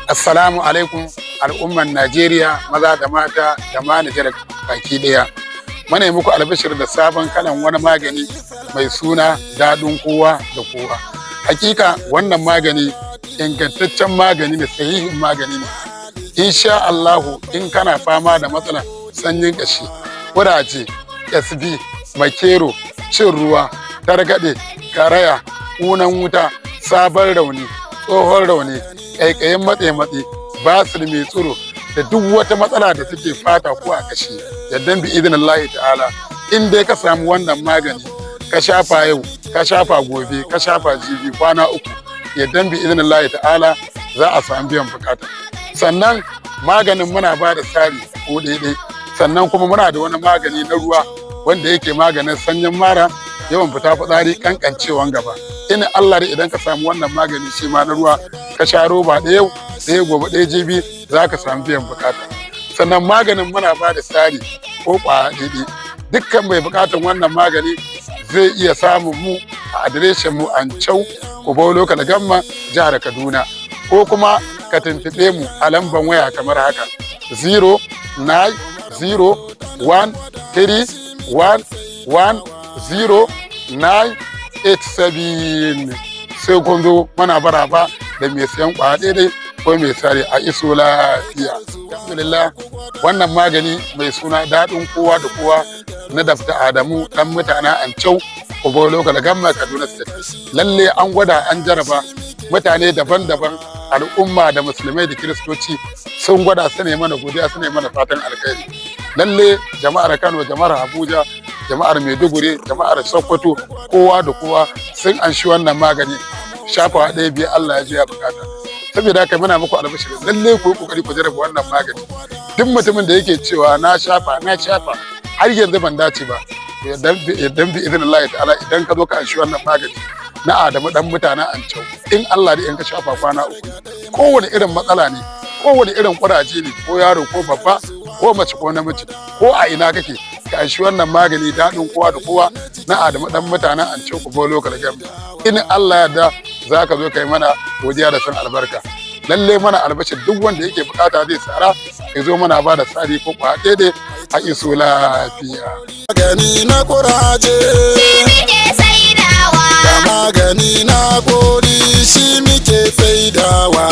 Assalamu alaikum, al'umman Najeriya maza da mata da ma Nijar baki ɗaya. Muna yi muku albishir da sabon kalan wani magani mai suna Daɗin Kowa da Kowa. Hakika wannan magani ingantaccen magani ne, sahihin magani ne. Insha Allahu, in kana fama da matsalar sanyin ƙashi, kuraje, SB, makero, cin ruwa, targaɗe, karaya, ƙunan wuta, sabon rauni, tsohon rauni, ƙaiƙayin matse-matse, basir mai tsiro da duk wata matsala da take fata ko a kashi, yaddan bi idinillahi ta'ala, in dai ka samu wannan magani ka shafa yau, ka shafa gobe, ka shafa jibi, kwana 3, yaddan bi idinillahi ta'ala za a samu biyan bukata. Sannan maganin muna ba da tsari ko daidai. Sannan kuma muna da wani magani na ruwa wanda yake maganin sanyin mara, yawan fita fitsari, kankancewan gaba. In Allah da idan ka samu wannan magani shi ma na ruwa, ka sha roba ɗaya yau, ɗaya gobe, ɗaya jibi, za ka samu biyan bukata. Sannan maganin muna ba da tsari ko ƙwaya ɗaiɗai. Dukkan mai bukatan wannan magani zai iya samun mu a adireshin mu Ancau, Kubau Local Government, jihar Kaduna, ko kuma ka tuntuɓe mu a lamban waya kamar haka: 0 9 0 1 3 1 1 0 9 8 7. Sai kun zo, mana baraba da mai sayan kwaya daidai ko mai sare. A iso lafiya. Alhamdulillah, wannan magani mai suna Daɗin Kowa da Kowa na Dafta Adamu Dan Mutanen Ancau, Kubau Local Government, Kaduna State, lalle an gwada, an jaraba. Mutane daban-daban, al'umma da musulmai da kiristoci sun gwada, su ne mana godiya, su ne mana fatan alkhairi. Lalle jama'ar Kano, jama'ar Abuja, jama'ar Maiduguri, jama'ar Sokoto, kowa da kowa sun anshi wannan magani. Shafawa ɗaya biyu, Allah ya biya bukata. Saboda haka muna muku albishir, lalle ku yi kokari ku jarraba wannan magani. Duk mutumin da yake cewa na shafa, na shafa, har yanzu ban dace ba, idan bi izinin Allah ta'ala, idan ka zo ka anshi wannan magani na Adamu Dan Mutanen Ancau, in Allah da in ka shafa kwana 3, kowane irin matsala ne, kowane irin kuraje ne, ko yaro ko babba, ko mace ko namiji, ko a ina kake, ka anshi wannan magani Daɗin Kowa da Kowa na Adamu Dan Mutanen Ancau, Kubau Local Government, in Allah ya da za ka zo kai mana godiya da san albarka. Lalle mana albashir, duk wanda yake bukata zai tsara ya zo, mana ba da tsari ko kwa daidai. A iso lafiya. Magani na kuraje. Shi muke saidawa. Da magani na kori, shi muke saidawa.